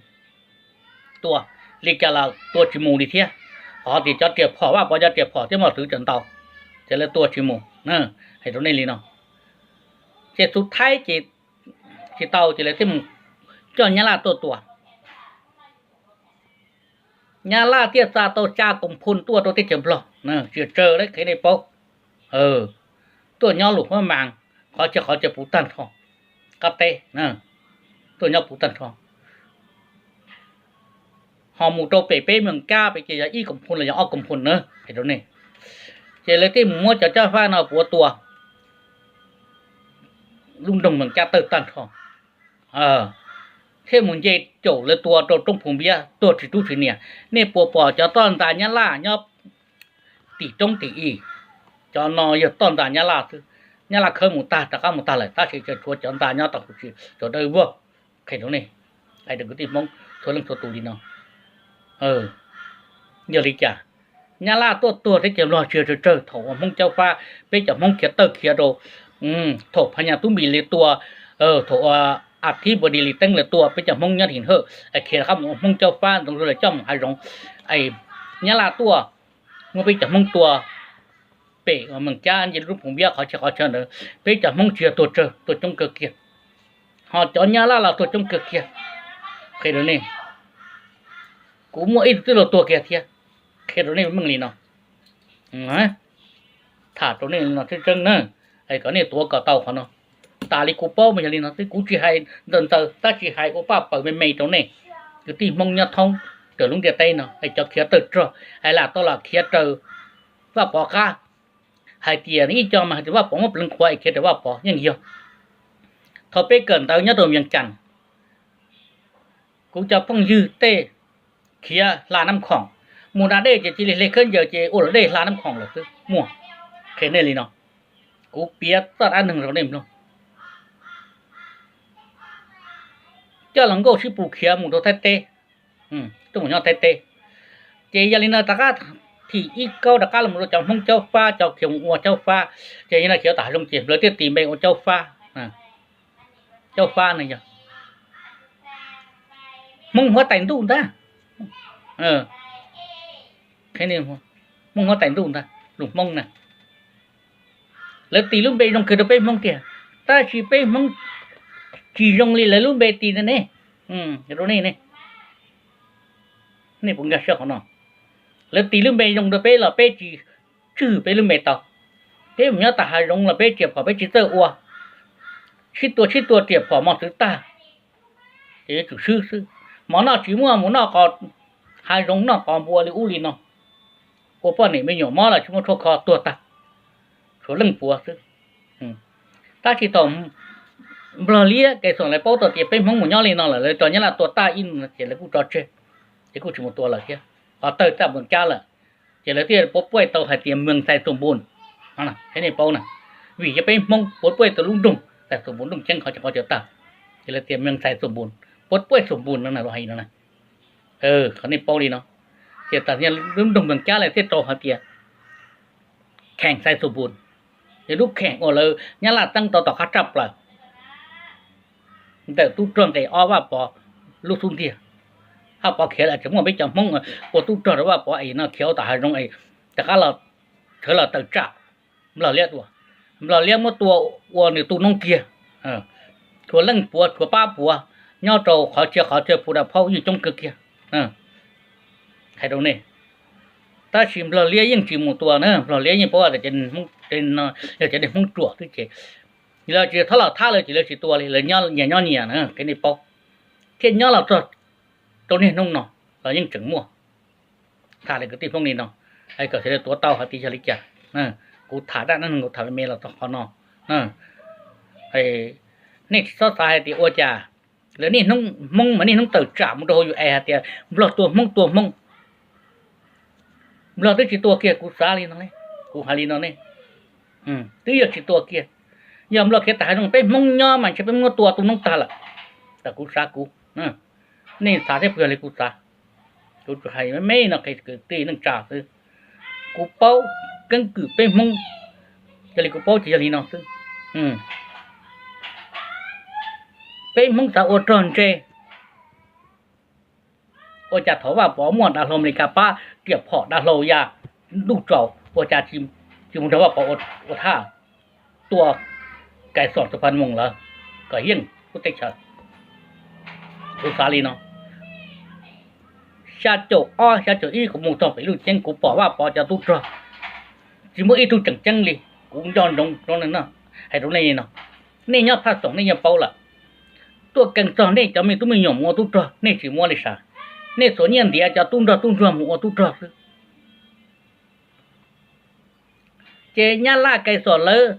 tua, li cas los tua tsis mus li thiab. Qhov tias cov riam phom, Vaj Pov cov riam phom thiab mos txwv tseem ntau, ces lawv tua tsis mus. Hais rau nej li no, ces tus Thaib ces tsis tau ces lawv thiaj mus coj Nyab Laj tuaj tua. Nyab Laj thiaj xa tau xya koom phu tuaj rau teb chaws Nplog, tsis tsawg li, qhia nej paub. Tuaj nyob Lus Huab Mas, qhov chaw qhov chaw puv tag nrho, qab teb, tuaj nyob puv tag nrho. Ho mus rau pem peb Mees Kab pem ces yog ib koom phu los yog ob koom phu na, hais rau nej. Ces lawv thiaj mus muab cov Caub Fab no puav tua, lub nroog Mees Kab tawg tag nrho, thiaj mus nce caum lawv tua rau roob Phu Npiab tuag tsis tub tsis niam. Nej puas pom cov toj ntxas Nyab Laj nyob tim roob tim i? Cov no yog toj ntxas Nyab Laj xwb. Nyab Laj khawb mus tag, rov qab mus tag lawm, tab sis tseem tshuav cov ntxa nyob tau huv si, cov dawb vog. Qhia rau nej, hais rau kwv tij Hmoob txhua leej txhua tus li no. Yog li cas Nyab Laj tuaj tuag teb chaws Nplog tsis yog tsawg tsawg thaum uas Hmoob Caub Fab, peb cov Hmoob khiav tawg khiav rau, thaum Phas Nyas Tub Npis li tua, thaum uas A Thib Npua Dis Lis Teeb lawv tua peb cov Hmoob nyob Him Hawj, khiav rov qab mus ua Hmoob Caub Fab, Ntxoov Zuag lawv coj mus hav zoov, es Nyab Laj tuaj muab peb cov Hmoob tua pem Mees Kab nce lub Phu Npiab qhov chaw qhov chaw ntawd, peb cov Hmoob tsis yog tuag tsawg, tuag coob kawg kiag. Ho cov Nyab Laj los tuag coob kawg kiag. Qhia rau nej, kuv muaj ib tug tij laug tuag kiag thiab. Qhia rau nej meej li no, tham rau nej li no tseeb tseeb na, es kom nej tuav kom tau qhov no. Tas li kuv paub mas yog li no xwb, kuv tsis hais ntxaws ntxaws tab sis hais ua paj paws me me rau nej kwv tij Hmoob nyob thoob raws lub ntiaj teb no, es cov khiav tawg rog es lam tau los khiav raws Vaj Pov qab, hais tias ib co mas hais tias Vaj Pov muab pleev qhuav es khiav raws Vaj Pov yeej yog. Thaum peb kawm ntawv nyob rau Vias Cas, kuv cov phooj ywg tej khiav hla Nab Khoom, mus da dej ces cia li hle khaub ncaws ces ua luam dej hla Nab Khoom lawm xwb muaj. Qhia nej li no, kuv piav txoj dab neeg rau nej mloog. Coj los nkauj sib pus khiav mus rau Thaib teb, tuaj mus nyob Thaib teb. Ces yog li no rov qab thim ib kaub rov qab los rau cov Hmoob Caub Fab, cov khiav mus ua Caub Fab, ces yog no khiav tom hav zoov ces lawv thiaj tis npe ua Caub Fab. Caub Fab no yog Hmoob huab tais ntuj ntag. Hmoob huab tais ntuj ntag, lus Hmoob na. Lawv tis lub npe zoo kawg rau peb Hmoob tiag, tab sis peb Hmoob tsis zoo li lawv lub npe tis ntag ne. Rau nej ne, nej puas nkag siab qhov no? Lawv tis lub npe zoo rau peb los peb tsis tswj peb lub npe tau. Peb mus nyob tom hav zoov los peb riam phom peb tsis txawj ua, sib tua sib tua riam phom mos txwv tag, ces yuav tsum swb xwb. Mov noj tsis muaj, mus noj qos hav zoov noj qos npua li ub li no, ua poj niam me nyuam mob los tsis muaj tshuaj kho tuag tag, tshuav leej puav xwb. Tab sis thaum Nplog liab Kais Xoom lawv paub tau tias peb Hmoob mus nyob li no lawm, lawv tso Nyab Laj tua tag ib no ces lawv kuj tso tseg, ces kuj tsis mus tua lawm thiab. Qhov tawg txaj Npoo Cab lawm, ces lawv thiaj puav puaj tau hais tias Mees Xais Xus Npus, nej paub na, vim yog peb Hmoob puav puaj tau lub nroog Xais Xus Npus, nroog ceeb qhov chaw qhov chaw tag, ces lawv tias Mees Xais Xus Npus, puav puaj Xus Npus no na, hais no na. Qhov nej paub li no, ces tas lub nroog Mees Cab lawv thiaj rau hais tias Kheem Xais Xus Npus, yog lub kheem uas lawv Nyab Laj txeeb tau tom qab tshaj plaws ntawm tub rog nqe ob Vaj Pov lub xub ntiag. Vaj Pov khiav lawm, tseem muaj peb cov Hmoob ua tub rog rau Vaj Pov es no khiav ua tom hav zoov es rov qab los, sawv los tawm tsam Nplog liab tua. Nplog liab muab tua ua nws tu noob kiag, tshuav leej puav tshuav pab puav nyob rau qhov txhia qhov chaw Phu Da Phaub yeej coob kawg kiag. Hais rau nej, Tab sis Nplog Liab yeej tsis mus tua na, Nplog Liab yeej paub tias yog cov neeg Hmoob ruam xwb ces lawv tsis txhob los thab lawv ces lawv tsis tua li, lawv nyias nyob nyias na, qhia nej paub. Thiab nyob los txog rau niaj hnub no los yeej tseem muaj. Tham li kwv tij Hmoob li no, kom sawv daws tuav tau hais tias yog li cas. Kuv tham dab neeg kuv tham me me los txog qhov no. Nej tsis txhob xav hais tias ua cas lawv niaj hnub Hmoob mas niaj hnub tawm tsam mus rau hauv U S A hais tias Nplog tua Hmoob tua Hmoob. Nplog twb tsis tua kiag, kuv xav li no, kuv hais li no ne, twb yog tsis tua kiag. Yog Nplog khiav tawm hav zoov peb Hmoob nyob mas ntshe peb muab tua tu noob tag lawm. Tam kuv xav kuv, nej xav thiab puas yog li kuv xav? Kuv tsuas hais me me no qhia kwv tij neej tsa xwb. Kuv paub keeb kwm peb Hmoob, yog li kuv paub ces yog li no xwb. Peb Hmoob xav ua rog ntse, ua cas thaum Vaj Pov muaj dav hlau Amelikas pab riam phom dav hlau ya ntuj tsaus, ua cas tsis mus nrog Vaj Pov ua thaj, tua Kais Xos Xus Phas Moos lawm kom yeej lub teb chaws. Kuv xav li no. Xya caum ob xya caum ib kuv mus txog pem Luj Ceeb kuv pom Vaj Pov cov tub rog tsis muaj ib tug tseem ceeb li. Kuv nco ntsoov hais rau nej li no, nej nyob Phaj Xoom nej yeej paub lawm. Tuaj kees txog nej cov me tub me nyuam mus ua tub rog nej tsis muab li sav, nej txhuam nyiaj ntiav cov tub nrog tub ntsuag mus ua tub rog xwb. Ces Nyab Laj Kais Xos lawv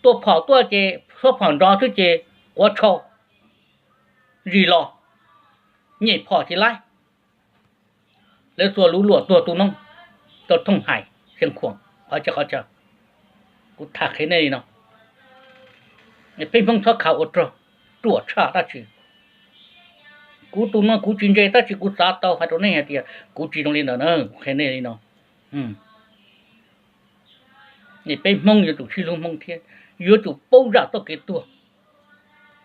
tua phom tuaj ces xuab phom nrov xwb ces quav tshau, zis los, nyem phom tsis laib. Lawv xuas luv luam tuag tu noob rau Thooj Hais, Xeev Khuam, qhov tseeb qhov chaw. Kuv tham qhia nej li no, peb Hmoob txhob khav ua rog, ruam tshaj dab tsi. Kuv tus no kuv tsis ntse tab sis kuv xav tau hais rau nej hais tias kuv tsis zoo li ntawd na, kuv qhia nej li no. Peb Hmoob yuav tsum sib hlub Hmoob thiab yuav tsum paub zam txoj kev tuag,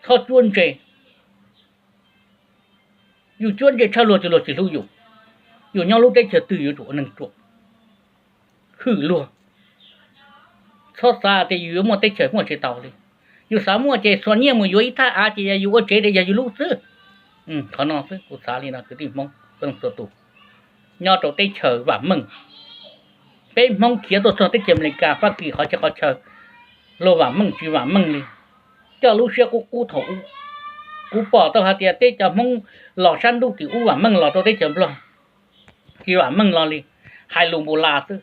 txhob cuab ntse. Yus cuab ntse tshaj luag ces luag tsis hlub yus. Yus nyob lub teb chaws twg yuav tsum ua neeg ruam, hwm luag. Txhob xav tias yus yuav muaj teb chaws muaj tsis tau li. Yus xav muaj ces xuas nyiaj mus yuav ib thaj av ces yog yus ua tsev ces yog yus lub xwb. Qhov no xwb kuv xav li no kwv tij Hmoob txhua leej txhua tus nyob rau teb chaws vam meej. Peb Hmoob khiav tuaj txog teb chaws Amelikas, Fab Kis qhov tseeb qhov chaw, luag vam meej tsis vam meej li, coj lub siab qub qub thaum ub. Kuv pom tau hais tias tej cov Hmoob los sab ntuj tim ub vam meej los rau teb chaws Nplog tsis vam meej los li, hais lus npus las xwb,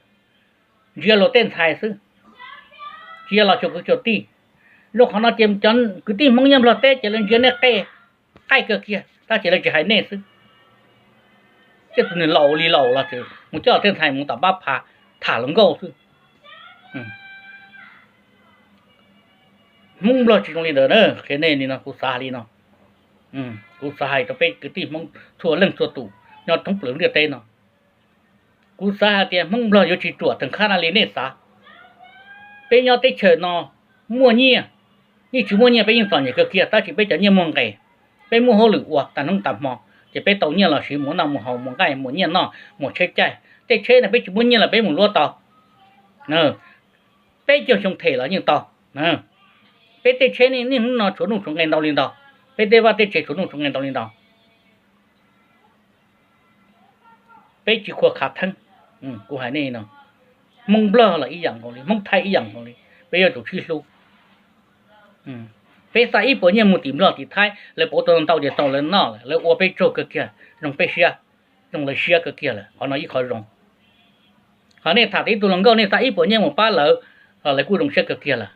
ntsia luag tej ntxhais xwb, tsis yog los xyuas kwv xyuas tij. Zoo qhov no ces cov kwv tij Hmoob nyob Nplog teb ces lawv ntsia nej qe, qaij kawg kiag tab sis lawv tsis hais nej xwb. Tej tus niag laus li laus los tseem mus coj tej ntxhais mus tom pab phav tham hluas nkauj xwb. Hmoob Nplog tsis zoo li ntawd na, qhia nej li no, kuv xav li no. Kuv xav hais rau peb kwv tij Hmoob txhua leej txhua tus nyob thoob plaws ntiaj teb no, kuv xav hais tias Hmoob Nplog yuav tsis ruam tag nrho li nej xav. Peb nyob teb chaws no muaj nyiaj, yeej tsis muaj nyiaj peb yeej txom nyem kawg kiag tab sis peb cov nyiaj muaj nqis, peb muaj hauj lwm ua tag hnub tag hmo ces peb tau nyiaj los siv mus noj mus haus, mus nqaij, mus nyiaj noj, mus tsheb caij. Tej tsheb no peb tsis muaj nyiaj los peb mus luab tau, peb caug xyoo them los yeej tau. Peb tej tsheb niaj hnub no tshuav nuj tshuav nqe ntau li ntau, peb tej vaj tej tsev tshuav nuj tshuav nqe ntau li ntau. Peb tsis khuam khav theeb. Kuv hais nej no, Hmoob Nplog los ib yam nkaus li, Hmoob Thaib ib yam nkaus li, peb yuav tsum sib hlub. Peb xa ib puas nyiaj mus tim Nplog tim Thaib, lawv pauv tau ntau ces tau lawv noj lawm, lawv ua peb tsaug kawg kiag, zoo peb siab, zoo lawv siab kawg kiag lawm. Qhov no ib qho zoo. Ho nej tham tau ib tug hluas nkauj nej xa ib puas nyiaj mus pab lawv, lawv kuj zoo siab kawg kiag lawm.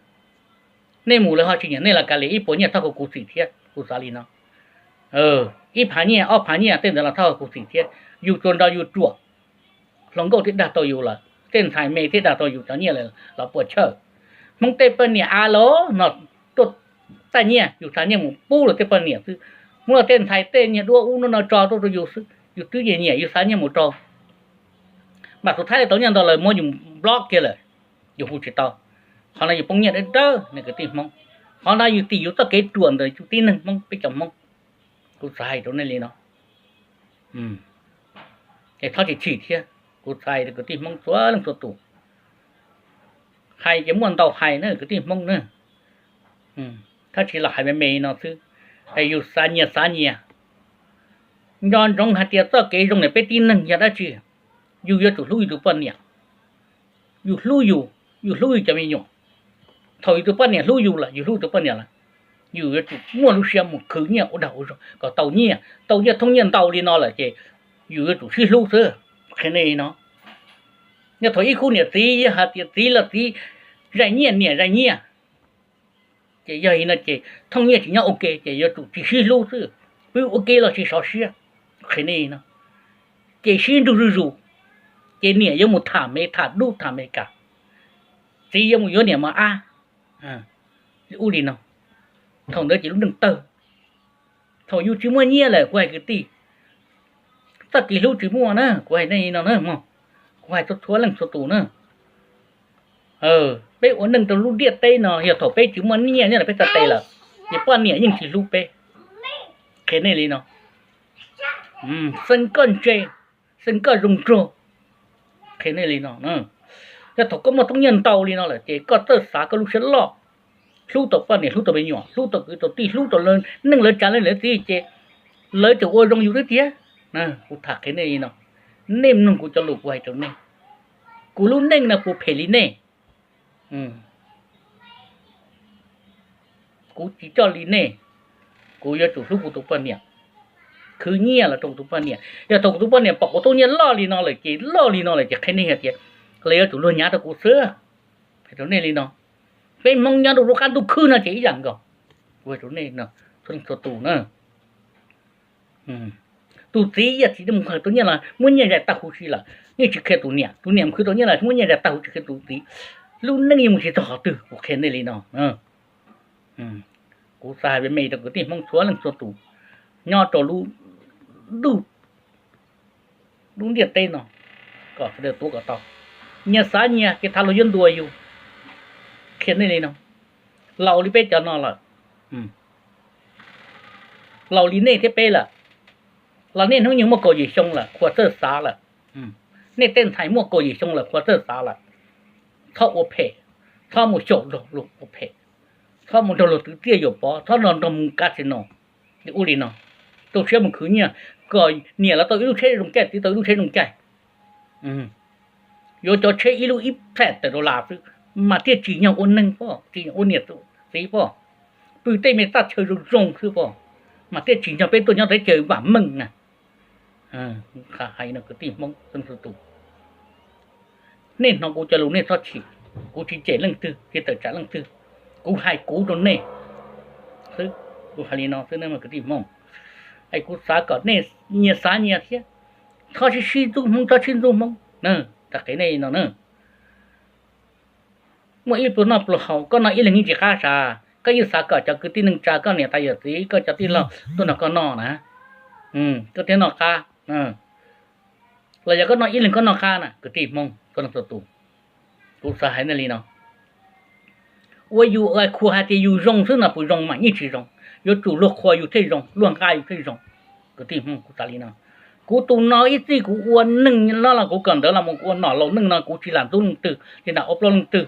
Nej mus lawv ho tsis nyiam nej los kav liam, ib puas nyiaj thauj kuv xim thiab, kuv xav li no. Ib phav nyiaj ob phav nyiaj tej ntawd los thauj kuv xim thiab. Yus tsuas nrog yus ruam, hluas nkauj thiaj dag tau yus lawm, tej ntxhais me thiaj dag tau yus cov nyiaj lawm los puas chawj. Hmoob tej poj niam av los no tuaj taj nyiaj, yus xa nyiaj mus pub luag tej poj niam xwb, muab luag tej ntxhais tej nyiaj duab ub no tso tuaj rau yus xwb, yus twb nyiam nyiam yus xa nyiaj mus rau. Mas xus thaib tau nyiaj ntau lawm muab yus block kiag lawm, yus hu tsis tau. Qhov no yus poob nyiaj dawb dawb nej kwv tij Hmoob. Qhov no yus tim yus txoj kev ruam ntawm yus tib neeg Hmoob, peb cov Hmoob. Kuv xav hais rau nej li no, es txhob tsis chim thiab. Kuv txhais kwv tij Hmoob txhua leej txhua tus, hais ces muaj ntau hais na kwv tij Hmoob na, tab sis los hais me me no xwb, es yus xav nyias xav nyias. Nco ntsoov hais tias txoj kev zoo ntawm peb tib neeg yog dab tsi? yus yuav tsum hlub yus tus poj niam, yus hlub yus, yus hlub yus cov me nyuam. Thaum yus tus poj niam hlub yus lawm, yus hlub tus poj niam lawm, yus yuav tsum muaj lub siab mus khwv nyiaj ua dag ua zog kom tau nyiaj, tau nyiaj thoob nyiaj ntau li no lawm ces yus yuav tsum sib hlub xwb. Qhia nej li no, yog thaum ib khub niam txiv yog hais tias txiv los txiv zais nyiaj niam zais nyiaj, ces yog li no ces thooj nyiaj tsis nyob ua ke ces yuav tsum tsis sib hlub xwb, pw ua ke los tsis sov siab. Qhia nej li no, ces sib nrug zuj zus, ces niam yuav mus tham Mes tham dub tham Mes Kas, txiv yuav mus yuav niam mos ab. Ua li no, thaum ntawd ces lub neej tawg. Thaum yus tsis muaj nyiaj lawm kuv hais kwv tij, txoj kev hlub tsis muaj na, kuv hais nej li no na mog, kuv hais txhua txhua leej txhua tus na. Peb ua neej rau lub ntiaj teb no yog thaum peb tsis muaj nyiaj nyob ntawm peb txhais tes lawm, ces poj niam yeej tsis hlub peb. Qhia nej li no, xeeb koj ntse, xeeb koj zoo nraug. Qhia nej li no, yog thaum koj muaj thoob nyiaj ntau li no lawm ces koj txawj xav koj lub siab loj, hlub tau poj niam, hlub tau me nyuam, hlub tau kwv tau tij, hlub tau neej lawv tsav lawv txiv ces lawv tseem ua zoo yus xwb tiag. Kuv tham qhia nej li no, nej mloog kuv cov lus kuv hais rau nej, kuv lub neej no puas phem li nej? Kuv tsis coj li nej, kuv yuav tsum hlub kuv tus poj niam, khwv nyiaj los rau kuv tus poj niam. Yog thaum kuv tus poj niam pom kuv thoob nyiaj loj li no lawm ces loj li no lawm ces qhia nej hais tias lawv yuav tsum luag nyav rau kuv xwb. Hais rau nej li no, peb Hmoob nyob rau lub qab ntuj khwb no ces ib yam nkaus. Kuv hais rau nej txhua leej txhua tus na, tus txiv yog txiv mus khwv tau nyiaj los muab nyiaj zais tag huv si lawm yeej tsis qhia tus niam, tus niam mus khwv tau nyiaj los muab nyiaj zais tag huv tsis qhia tus txiv, lub neej yeej mus tsis txog qhov twg. Kuv qhia nej li no, kuv xav hais me me rau kwv tij Hmoob txhua leej txhua tus nyob rau lub ntiaj teb no kom sawv daws tuav kom tau. Nyias xav nyias, kev tham luag yuav ntuas yus. Qhia nej li no, laus li peb cov no lawm, laus li nej thiab peb lawm, los nej hnub nyoog muaj kaum yim xyoo lawm qhuas txawj xav lawm. Nej tej ntxhais muaj kaum yim xyoo lawm qhuas txawj xav lawm. Txhob ua phem, txhob mus xyaum luag ua phem, txhob mus nrog luag twv txiaj yuam pov, txhob nrog mus kav tsis no. Ua li no, rau siab mus khwv nyiaj kom niam los tau ib lub tsheb zoo caij, txiv tau ib lub tsheb zoo caij. Yuav cov tsheb ib lub ib phaim tawm rau las xwb, mas thiaj tsim nyog ua neeg pob, tsim nyog ua niam txiv pob, pw tej me txaj chaw zoo zoo xwb pob, mas thiaj tsim nyog peb tuaj nyob teb chaws vam meej na. Hais no kwv tij Hmoob tus, nej hnov kuv cov lus nej txhob chim, kuv tsis cem leej twg tsis tawm tsam leej twg, kuv hais kuv rau nej xwb. Kuv hais li no xwb kwv tij Hmoob, es kuv xav kom nej nyias xav nyias thiab, txhob sib sib ntxub Hmoob, txhob sib ntxub Hmoob. Tham qhia nej no na, muaj ib pluag noj pluag haus, koj noj ib leeg yeej tsis qab sav, koj yeej xav kom cov kwv tij neej tsa, koj niam tais yawm txiv, koj cov tij laug tuaj nrog koj noj na, koj thiaj noj qab. Los yog koj noj ib leeg koj noj qab na kwv tij Hmoob txhua leej txhua tus. Kuv xav hais nej li no, ua yus khuam hais tias yus zoo xwb no puas zoo? Mas yeej tsis zoo, yuav tsum luag qhuas yus thiaj zoo, luag nqa yus thiaj zoo. Kwv tij Hmoob, kuv xav li no, kuv tus no ib txij kuv ua neeg no los kuv kawm ntawv los mus kuv ua nom laus neej no kuv tsis lam ntxub leej twg li na, ua plaub leej twg,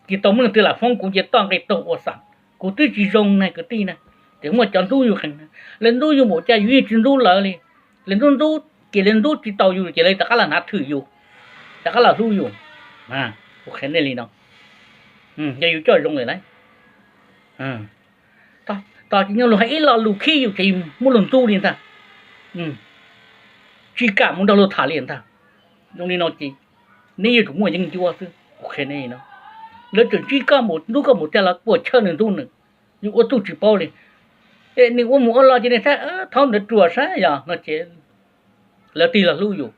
tsis tau muaj leej twg lam foob kuv ces toj nqe taug ua xam. Kuv twb tsis zoo na kwv tij na, ces muaj cov ntxub yus qees, lawv ntxub yus npaum cas yus yeej tsis ntxub lawv li. Lawv ntxub ntxub ces lawv ntxub tsis tau yus ces lawv rov qab los hnav thwm yus, rov qab los hlub yus. Kuv qhia nej li no, yog yus coj zoo lawm na, tos nyob luag hais ib lo lus khib yus ces yus muab luag ntxub li ntag, tsis kam mus nrog luag tham li ntag. Zoo li no ces neb yuav tsum muaj yeeb ncuab xwb. Kuv qhia nej li no, lawv tseem ntsib koj mus ntxub koj mus tiag los puas chawj nws ntxub nws, yus ua txuj tsis paub li. Es nws ua mus ua los ces nws thaub ntawd ruam saib yog no ces lawv tig los hlub yus.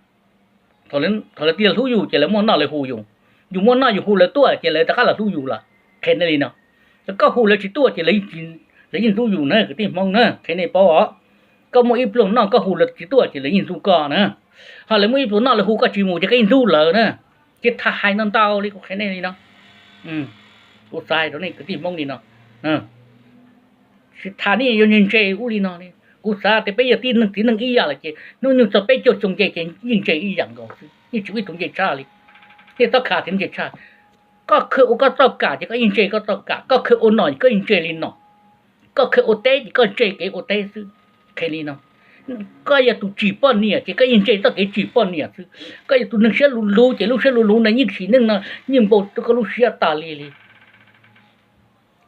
Thaum lawv tig los hlub yus ces lawv muaj noj lawv hu yus, yus muaj noj yus hu lawv tuaj ces lawv rov qab los hlub yus lawm. Qhia nej li no, koj hu lawv tsis tuaj ces lawv yeej ntxub yus na kwv tij Hmoob na, qhia nej paub os. Koj muaj ib pluag noj koj hu lawv tsis tuaj ces lawv yeej ntxub koj na. Ho lawv muaj ib pluag noj lawv hu koj tsis mus ces koj yeej ntxub lawv na. Ces tham hais no ntau li, kuv qhia nej li no, kuv xav hais rau nej kwv tij Hmoob li no, tsis tham nej yuav ntse ntse ub li no li. Kuv xav tias peb yog tib neeg txiv neej ib yam lawm ces hnub nyoog txog peb caug xyoo nce ces yeej ntse ib yam nkaus xwb, yeej tsis muaj ib tug ntse tshaj li. Nej txhob khav tias ntse tshaj. Koj khwv ua koj txoj kam ces koj yeej ntse koj txoj kam, koj khwv ua nom ces koj yeej ntse li nom, koj khwv ua teb ces koj ntse kev ua teb xwb. Qhia li no, Koj yog tus tsim poj niam ces koj yeej ntse txoj kev tsim poj niam xwb. Koj yog tus neeg siab luv luv ces lub siab luv luv ntawd yeej sim neej no yeej npau rau koj lub siab tas li li.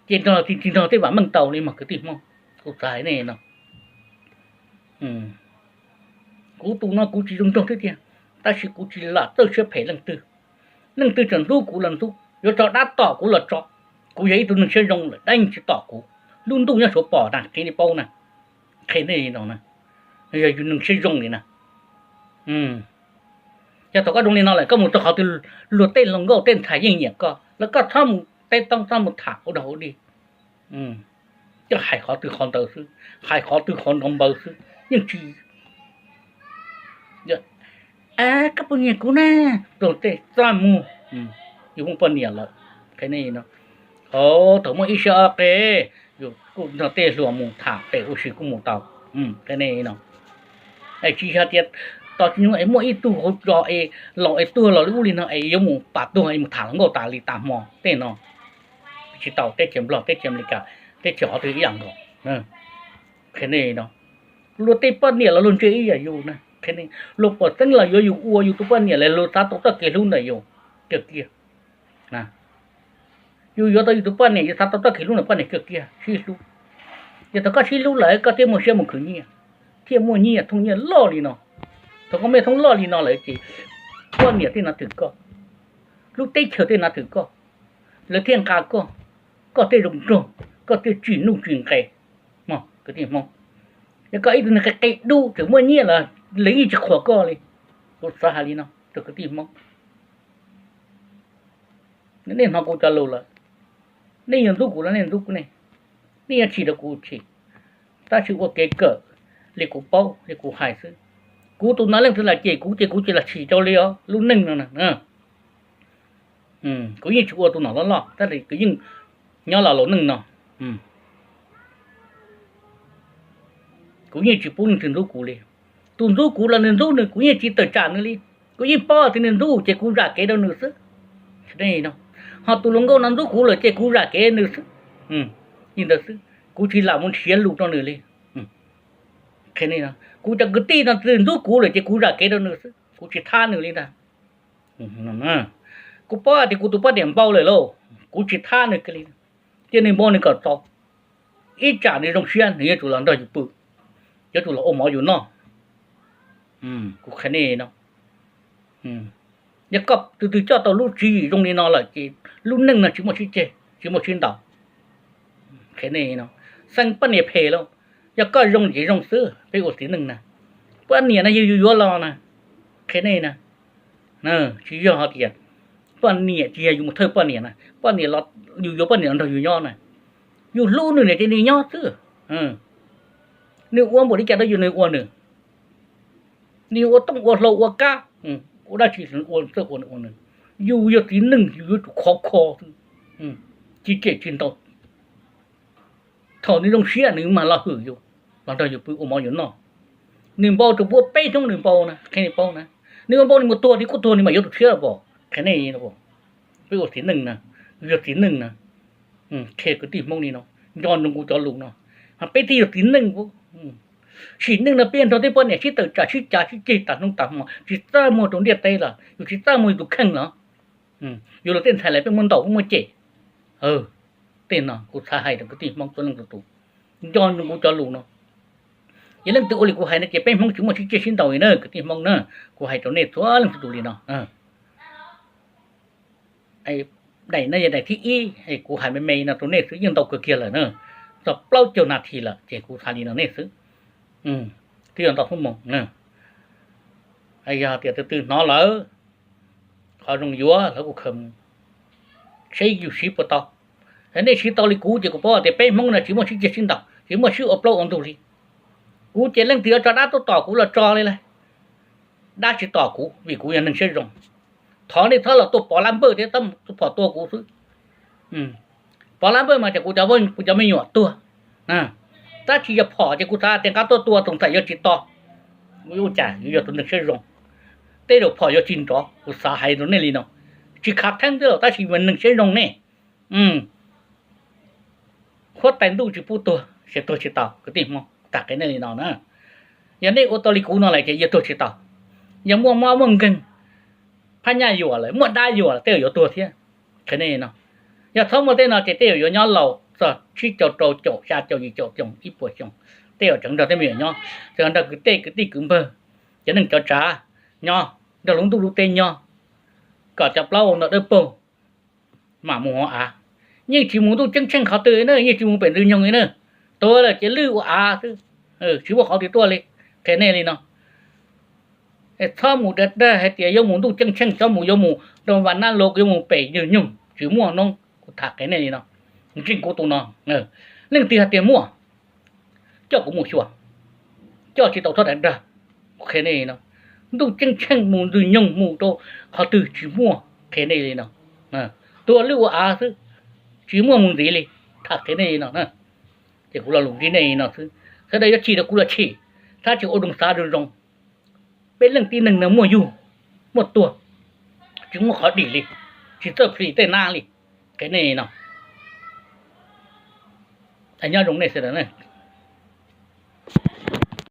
Ces nrog tsis nrog tej vam meej tau li mas kwv tij Hmoob, kuv xav hais nej no. Kuv tus no kuv tsis zoo nraug thiab tiag, tab sis kuv tsis lam txawj siab phem leej twg. Leej twg tseem ntxub kuv los ntxub, yuav tso dab tom kuv los tso. Kuv yog ib tug neeg siab zoo lawm dab yeej tsis tom kuv. Lub ntuj nyob Suav pom na, qhia nej paub na. Qhia nej no, yog yus neeg siab zoo li na. Yog thaum koj zoo li no lawm koj mus rau qhov twg luag tej hluas nkauj tej ntxhais yeej nyiam koj los koj txhob mus teb toob txhob mus tham ua dog ua dig. Koj hais qhov twg qhov ntawd xwb, hais qhov twg qhov nrov npaws xwb, yeej tsis, koj puas nyiam kuv na, rau tej txaj muag, yus muaj poj niam lawm. Qhia nej no, thaum muaj ib sab ob qe, yus kuj nrog tej hluas mus tham pem ua si kuj mus tau. Qhia nej no, tsis yog tias tos tsis nyoog es muaj ib tug hauv zos es laus es tuag los li ub li no es yuav mus pam tuag es mus tham hluas nkauj tas li tas hmo tej no. Tsis tau, teb chaws Nplog, teb chaws Amelikas, teb chaws qhov twg ib yam nkaus. Qhia nej no, luag tej poj niam los luag ntse ib yam yus na. Luag pom xeeb los yuav yus ua yus tus poj niam los luag xav tau txoj kev hlub ntawm yus kawg kiag. Yus yuav tau yus tus poj niam yus xav tau txoj kev hlub ntawm poj niam kawg kiag, sib hlub. Yog thaum koj sib hlub lawm koj thiaj muaj siab mus khwv nyiaj, thiaj muaj nyiaj thoob nyiaj loj li no. Thaum koj muaj thoob loj li no lawm ces poj niam thiaj nov twm koj, lub teb chaws thiaj nov twm koj, lawv thiaj nqa koj, koj thiaj zoo nraug, koj thiaj tsim nuj tsim nqe. Kwv tij Hmoob, yog koj ib tug neeg qe qe dub tseem muaj nyiaj los lawv yeej tsis qhuas koj li. Kuv xav hais li no rau kwv tij Hmoob. Nej hnov kuv cov lus lawm, nej yuav ntxub kuv los nej ntxub nej, nej yuav chim los kuv chim, tab sis ua kev kawm li kuv paub li kuv hais xwb. Kuv tus no leej twg los cem kuv ces kuv cia li chim rau li os lub neej no. Kuv yeej tsis ua tus nom loj loj tab sis kuv yeej nyob los lus neej no. Kuv yeej tsis pub leej twg ntxub kuv li. Tus ntxub kuv los nws ntxub nws, kuv yeej tsis tawm tsam nws li. Kuv yeej paub tias nws ntxub ces kuv zam kev rau nws xwb. Ho tus hluas nkauj no ntxub kuv lawm ces kuv zam kev nws xwb. Li ntawd xwb, kuv tsis lam mus nrhiav lus rau nws li. Kuv cov kwv tij no twb ntxub kuv lawm ces kuv zam kev rau nws xwb, kuv tsis thab nws li ntag. Kuv paub tias kuv tus poj niam npau lawm lauj, kuv tsis thab nws kiag li. Cia nws npau nws kom txaus, ib tsam nws zoo siab nws yuav tsum los nrog yus pw, yuav tsum los ua mov yus noj. Kuv qhia nej no, yog koj tus twg coj tau lub tswv yim zoo li no lawm ces lub neej no tsis muaj sib ceg tsis muaj sib ntaus. Qhia nej no, xeeb poj niam phem lauj, yog koj zoo ces zoo xwb, peb ua txiv neej na. Poj niam no yog yus yuav los na, qhia nej na, tsis yog hais tias poj niam tsis yog yus mus thawj poj niam na, poj niam los yus yuav poj niam los nrog yus nyob na. Yus hlub nws ces nws nyob xwb. Nws ua npaum li cas rau yus nws ua nws, nws ua tooj ua hlau ua kab, ua dab tsi ua txawj ua nws ua nws. Yus yog txiv neej yus yuav tsum khov kho xwb, tsis cem tsis ntaus. Thaum nws zoo siab nws mam los hwm yus, los nrog yus pw ua mov yus noj. Nws npau rau puab peb hnub nws npau na, qhia nej paub na. Nws ua npau nws mus tuag nws kuj tuag nws mam yuav tus tshiab los pom, qhia nej. Peb ua txiv neej na, yus yog txiv neej na, qhia kwv tij Hmoob li no, nco ntsoov kuv cov lus no. Peb thiaj yog txiv neej, sim neej no peb nrog tej poj niam sib tawm tsam sib cav sib ceg tas hnub tas hmo tsis txaj muag rau ntiaj teb los yus tsis txaj muag yus tus kheej los, yus los tej ntxhais lawm peb muab ntaus peb muab cem. Tej no kuv xav hais rau kwv tij Hmoob txhua leej txhua tus, nco ntsoov kuv cov lus no. Yog leej twg ua li kuv hais no ces peb Hmoob tsis muaj sib ceg sib ntaus li na kwv tij Hmoob na. Kuv hais rau nej txhua leej txhua tus li no. Daim no yog daim thib ib, kuv hais me me no rau nej xwb yeej ntau kawg kiag lawm na. Txog plaub caug nas this lawm ces kuv hais li no nej xwb. Twb yuav ntau hnub moos na. Yog tias tus twg hnov lawm, qhov zoo yuav lawv kuj khaws mus, seb yus siv puas tau. Yog nej siv tau li kuv ces kuv paub tias peb Hmoob no tsis muaj sib ceg sib ntaus tsis muaj sib ua plaub ua ntug li. Kuv ces leej twg yuav tso dab tuaj tom kuv los tso li lauj, dab tsis tom kuv vim kuv yog neeg siab zoo. Thov nej txhob los tuaj pov lab npawj thiab tuaj phom tua kuv xwb. Pov lab npawj mas ces kuv cov, kuv cov me nyuam tuag, tab sis yog phom ces kuv xav tias nqa tuaj tua tus ntxhais yuav tsis to. Ua cas yus yog tus neeg siab zoo, tej zaum phom yuav tsis nrov, kuv xav hais rau nej li no. Tsis khav theeb xwb los tab sis yus neeg siab zoo ne. Huab tais ntuj tsis pub tuag ces tuag tsis tau kwv tij Hmoob, tag qhia nej li no na. Yog nej ua tau li kuv no lawm ces yog tuag tsis tau. Yog muaj mob muaj nkeeg, phab nyaj yuam lawm, muaj dab yuam lawm tej zaum yuav tuag thiab. Qhia nej no, yog txhob muaj tej no ces tej zaum yuav nyob laus txog tsib caug rau caum xya caum yim caum xyoo ib puas xyoo, tej zaum tseem nrog tej me nyuam nyob, tseem nrog kwv tej kwv tij kwv npawg, cov neej cov tsav nyob, nrog lub ntuj lub teb nyob, kom cov plaub ua nto dawb paug mam mus ua av. Yeej tsis mus ntuj ceeb tsheej qhov twg na, yeej tsis mus pem ntws nyoog li na. Tuag lawm ces lwj ua av xwb, tsis muaj qhov twg tuaj li. Qhia nej li no, txhob mus dag dag hais tias yuav mus ntuj ceeb tsheej, txhob mus, yuav mus rau Vas Nab Lus, yuav mus pem ntws nyoog, tsis muaj no. Kuv tham qhia nej li no, ntseeg kuv tus no. Leej twg hais tias muaj, coj kuv mus xyuas, coj tsis tau txhob dag dag. Qhia nej no, ntuj ceeb tsheej mus ntws nyoog mus rau qhov twg tsis muaj. Qhia nej li no, tuag lwj ua av xwb, tsis muaj mus ntxiv li. Tham qhia nej li no, ces kuv lo lus ntsib nej li no xwb. Sawv daws yuav chim rau kuv los chim, tab sis ua zoo xav zoo zoo. Peb leej tib neeg no muaj yug muaj tuag, tsis muaj qhov dim li, tsis txawj plhis tej nab li. Qhia nej li no, nyob zoo nej sawv daws.